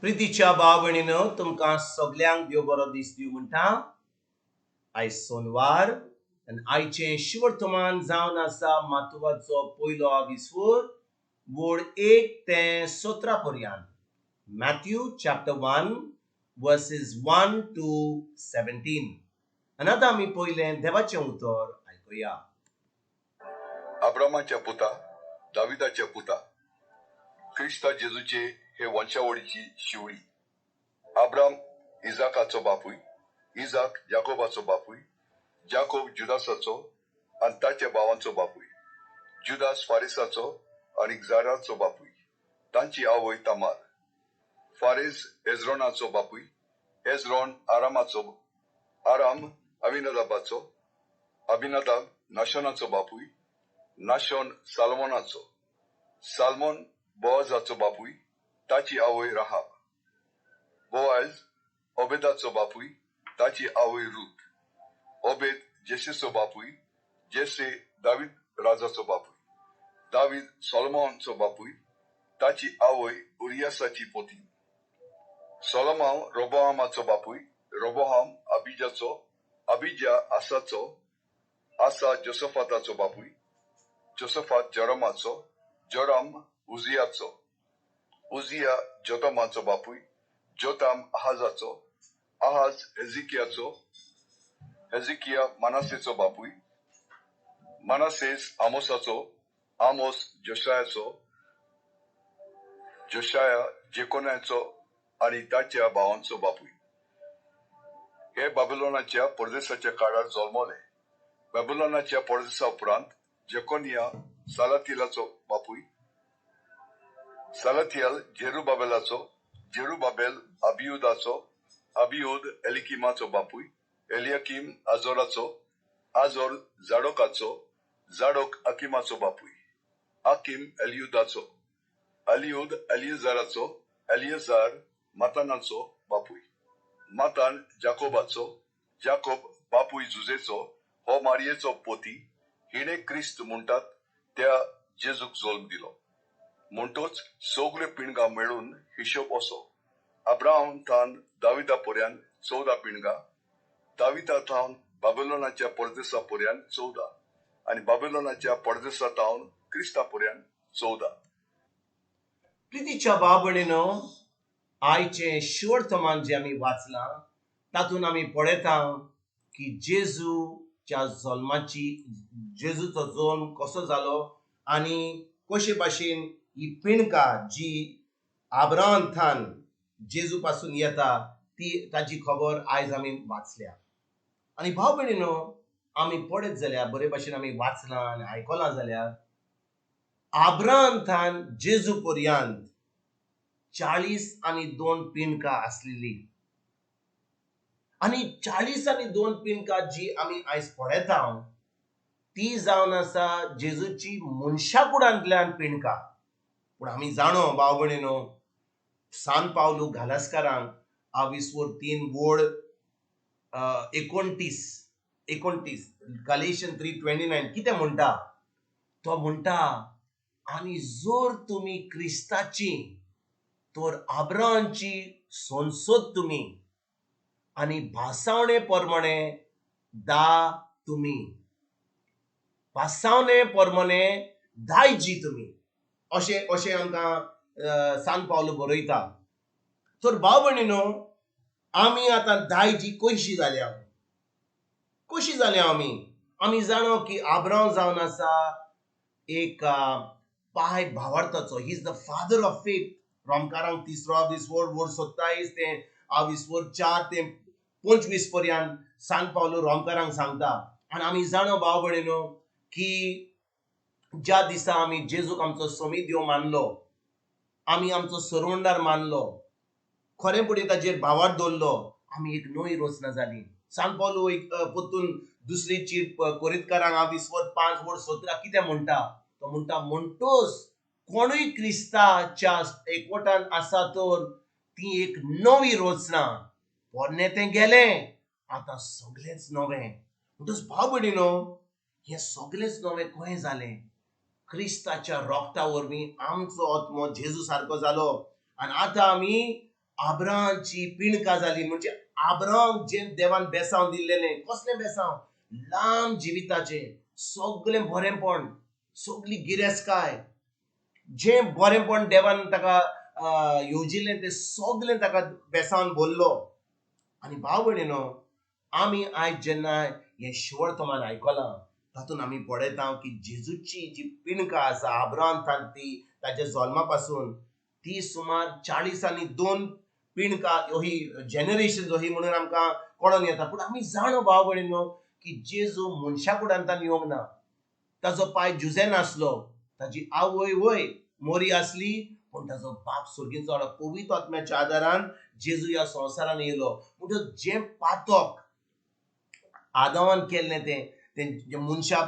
प्रितीच्या भाव भयणीनो, तुमकां सगल्यांक देव बरो दीस दिवं म्हणटा. आयज सोनवार आनी आयचें शिवर्तमान जावन आसा मातुवाचो पयलो आविस्वोर वोड 1 ते 17 पर्यंत. Matthew chapter 1 verses 1 to 17. आनी आतां आमी पयलें देवाचें उतर आयकुया. अब्रामाच्या पुता, दाविदाच्या पुता, क्रिस्ता जेजूचे हे वंशावळीची शिवडी. अब्राम इजाकाचो बापूय, इजाक जाकोबाचो बापूय, जाकोब जुदासाचो आनी ताच्या भावांचो बापूय, जुदास फारिसाचो आनी जाराचो बापूय, तांची आवय तामार. फारेज एज्रोनाचो बापूय, एज्रोन आरामाचो, आराम अभिनदाबाचो, अभिनदाब नाशोनाचो बापूय, नाशोन साल्मोनाचो, साल्मोन बोआजाचो बापूय, ताची आवय राहाब. बोआज ओबेदाचो बापूय, ताची आवय रूत. ओबेद जेसेचो बापूय, जेसे दावीद राजाचो बापूय, दावीद सोलोमोनाचो बापूय, ताची आवय उरियासाची पोती. सोलोमाव रोबोहामाचो बापूय, रोबोहाम अबिजाचो, अबिजा आसाचो, आसा जोसफाताचो बापूय, जोसफात जोरामाचो, जोराम उजियाचो, उजिया जोतामाचो बापूय, जोताम आहाजाचो, आहाज हेजिकियाचो, हेजिकिया मानासेचो बापूय, मानासेस आमोसाचो, आमोस जोशायाचो, जोशाया जेकोनाचो आनी ताच्या भावांचो बापूय. हे बाबिलोनाच्या परदेसाच्या काळार जल्मले. बाबिलोनाच्या परदेसा उपरांत जेकोनिया सालातिलाचो बापूय, सालातियल जेरुबाबेलाचो, जेरुबाबेल अबियुदाचो, अबियुद एलिकिमाचो बापूय, एलियाकीम आजोराचो, आजोर जाडोकाचो, जाडोक अकिमाचो बापूय, अकिम एलियुदाचो, एलियुद एलियजाराचो, एलियजार मातानाचो बापूय, मातान जाकोबाचो, जाकोब बापूय जुजेचो, हो मारियेचो पोती, हिणे क्रिस्त म्हणटात त्या जेजूक जल्म दिलो. म्हणटोच सगल्यो पिणगां मेळून हिशोब असो: अब्राहम थावन दाविदा पर्यंत 14 पिणगां, दाविदा थावन बाबिलोनाच्या परदेसा पर्यंत 14 आनी बाबिलोनाच्या परदेसा थावन क्रिस्ता पर्यंत 14. प्रितीच्या भाव भयणीनो, आयचें शिवर्तमान जें आमी वाचलां तातूंत आमी पळयता की जेजूच्या जल्माची, जेजूचो जल्म कसो जालो आनी कशे भाशेन ही पिणका जी आब्रांथान जेजू पासून येता ती ताची खबर आयज आमी वाचल्या. आनी भाव भयणीनो, आमी पळयत जाल्यार बरे भाशेन आमी वाचलां आनी आयकलां जाल्यार आब्रांथान जेजू पर्यंत 42 पिणकां आसलेली. आनी 42 पिणकां जी आमी आयज पळयता ती जावन आसा जेजूची मनशा कुडांतल्यान पिणकां. पूण आमी जाणो भाव भयणीनो, सान पावलू घालसकारांक आविस्वोर 3 वोड 29 गलेशन 3:29 कितें म्हणटा? तो म्हणटा, आनी जर तुमी क्रिस्ताची तर आब्राहामची संसद तुमी आनी भासावणे प्रमाणे दा तुमी, भासावणे प्रमाणे दायजी तुमी, अशें अशें आमकां सान पावलू बरयता. तर भाव भयणीनो, आमी आतां दायजी कशी जाल्या, कशी जाल्या आमी? आमी जाणो की आब्रांव जावन आसा एक पाय भावार्थाचो, he is the father of faith. रोमकारांक 3 आविस्वोर वोड 27 ते आविस्वोर 4 ते 25 पर्यंत सान पावलू रोमकारांक सांगता. आनी आमी जाणो भाव भयणीनो की ज्या दिसा आमी जेजूक आमचो समी देव मानलो, आमी आमचो सरवंडार मानलो, खरें फुडें ताचेर भावार्थ दवरलो, आमी एक नवी रचना जाली. सान पावलू एक परतून दुसरी चीट कोरितकारांक आविस्वोर 5 वोड 17 कितें म्हणटा? तो म्हणटा, म्हणटोच कोणूय क्रिस्ताच्या एकवटान आसा तर ती एक नवी रचना, पोरणें तें गेलें, आतां सगळेंच नवें. म्हणटच भाव भयणीनो, हें सगळेंच नवें खंय जालें? क्रिस्ताच्या रोगता वरवीं आमचो आत्मो जेजू सारको जालो आनी आतां आमी आब्राहामची पिणकां जाली. म्हणजे आब्राहाम जें देवान बेसांव दिल्लेलें, कसलें बेसांव? लांब जिविताचें, सगळें बरेंपण, सगळी गिरेस्तकाय, जें बरेंपण देवान ताका येवजिल्लें तें सगळें ताका बेसावन भरलो. आनी भाव भयणीनो, आमी आयज जेन्ना हें शिवर्तमान आयकलां तातूंत आमी पळयता की जेजूची जी पिणकां आसा आब्राहाम ती ताच्या जल्मा पासून ती सुमार 40 आनी 2 पिणकां ही जनरेशन ही म्हणून आमकां कळोन येता. पूण आमी जाणो भाव भयणीनो की जेजू मनशा कुडांतान येवंक ना. ताजो पाय जुजे नासलो, ताजी आवय वय मोरी आसली, पूण ताजो बाप स्वर्गीचो पवित्र आत्म्याच्या आदारान जेजू ह्या संवसारान येयलो. म्हणटच जें पातक आदावान केल्लें तें तें मनशा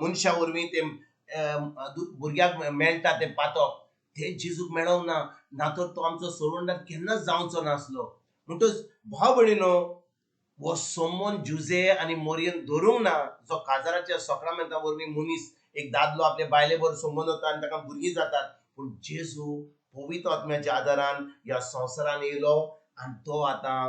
मनशा वरवीं तें भुरग्याक मेळटा तें पातक तें जेजूक मेळोंक ना, ना तर तो आमचो सोडवणदार केन्नाच जावचो नासलो. म्हणटच भाव भयणीनो, हो संबंद जुजे आनी मोरयेन धरूंक ना, जो काजाराच्या सक्रामेंता वरवीं मनीस एक दादलो आपले बायले बरोबर संबंद जाता आनी ताका भुरगीं जातात. पूण जेजू पवित्र आत्म्याच्या आदारान ह्या संवसारान येयलो आनी तो आतां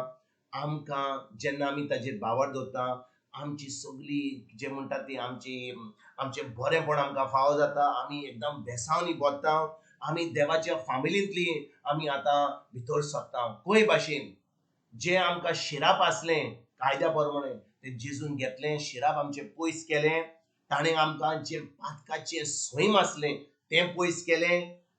आमकां जेन्ना आमी ताजेर भावार्थ दवरता आमची सगळी जे म्हणटा ती आमची आमचें बरेंपण आमकां फावो जाता. आमी एकदम बेसावनी बसता, आमी देवाच्या फामिलींतली आमी आतां भितर सरता. खंय भाशेन जें आमकां शिराप आसलें कायद्या प्रमाणे तें जेजून घेतलें, शिराप आमचें पयस केलें, ताणें आमकां जें पातकाचें सैम आसलें तें पयस केलें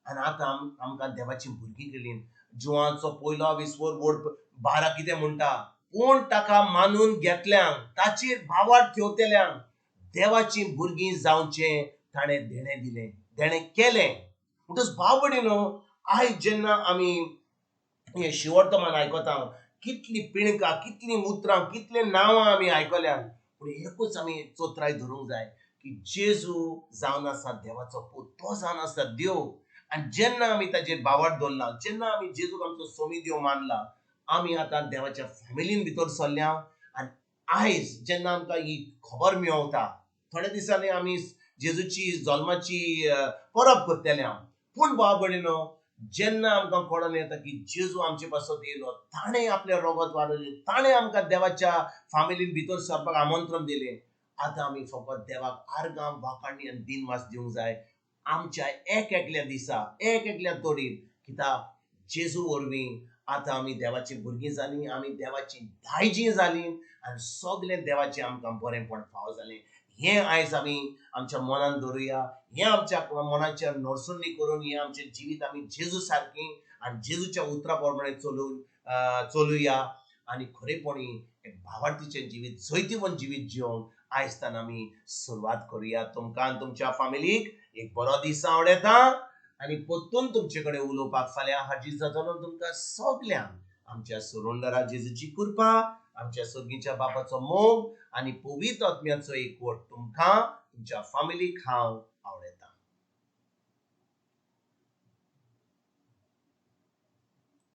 आनी आतां आमकां देवाचीं भुरगीं केलीं. जुवांचो पयलो विस्वर वोड 12 कितें म्हणटा, कोण ताका मानून घेतल्यांक, ताचेर भावार्थ ठेवतल्यांक देवाचीं भुरगीं जावचें ताणें देणें दिलें, देणें केलें. म्हणटच भाव भयणीनो, आयज जेन्ना आमी हें शिवर्तमान आयकता, कितलीं पिणकां, कितलीं उतरां, कितलीं नांवां आमी आयकल्यांत, पूण एकूच आमी चोत्राय धरूंक जाय की जेजू जावन आसा देवाचो पूत, तो जावन आसा देव. आनी जेन्ना आमी ताजेर भावार्थ दवरला, जेन्ना आमी जेजूक आमचो सोमी देव मानला, आमी आतां देवाच्या फॅमिलीन भितर सरल्या. आनी आयज जेन्ना आमकां ही खबर मेवता, थोड्या दिसांनी आमी जेजूची जल्माची परब करतले. पूण भाव भयणीनो, जेन्ना आमकां कळोन येता की जेजू आमचे पासत येयलो, ताणें आपलें रगत वाडयलें, ताणें आमकां देवाच्या फामिलीन भितर सरपाक आमंत्रण दिलें, आतां आमी फकत देवाक आर्गां, वाखाणी आनी दिनवास दिवंक जाय आमच्या एक एकल्या दिसा, एक एकल्या तोडीन. कित्याक जेजू वरवीं आतां आमी देवाचीं भुरगीं जालीं, आमी देवाचीं दायजीं जालीं आनी सगळें देवाचें आमकां बरेंपण फावो जालें. हें आयज आमी आमच्या मनान दवरुया, हें आमच्या मनाच्या नरसुणी करून हें आमचें जिवीत आमी जेजू सारकीं आनी जेजूच्या उतरा प्रमाणे चलून चलुया आनी खरेपणी एक भावार्थीचें जिवीत, जैतिवंत जिवीत जिवंक आयज तान आमी सुरवात करुया. तुमकां आनी तुमच्या फामिलीक एक बरो दीस आवडटा आनी परतून तुमचे कडेन उलोवपाक फाल्यां हाजीर जातलो. तुमकां सगल्यांक आमच्या सोडवणदारा जेजूची कृपा, आमच्या सर्गीच्या बापाचो मोग आनी पवित्र आत्म्याचो एकवट तुमकां तुमच्या फामिलीक हांव आवडटा.